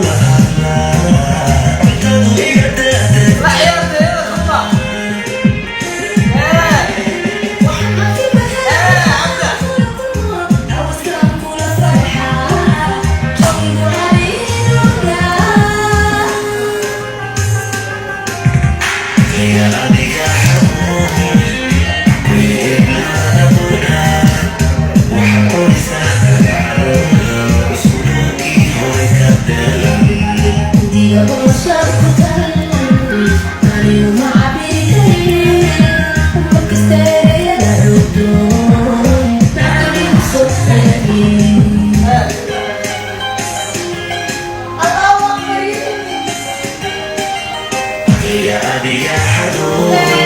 Kula hadlaa cuntadu iga daadeg. La ciyaartay kuma. Ee. Ee, Cabda. Hawskaan kula farxaa, igu xariiruga. Aniga adiga xanuun weynaduna waxa qorisa kalgacal usluubkii hore ka daran. Diga umashaan ku tal, anigu ma cabiri karin. Markasta ereyada cudurn macanigu soo celin. Ee. Allahu akbar. Aniga adiga xanuun.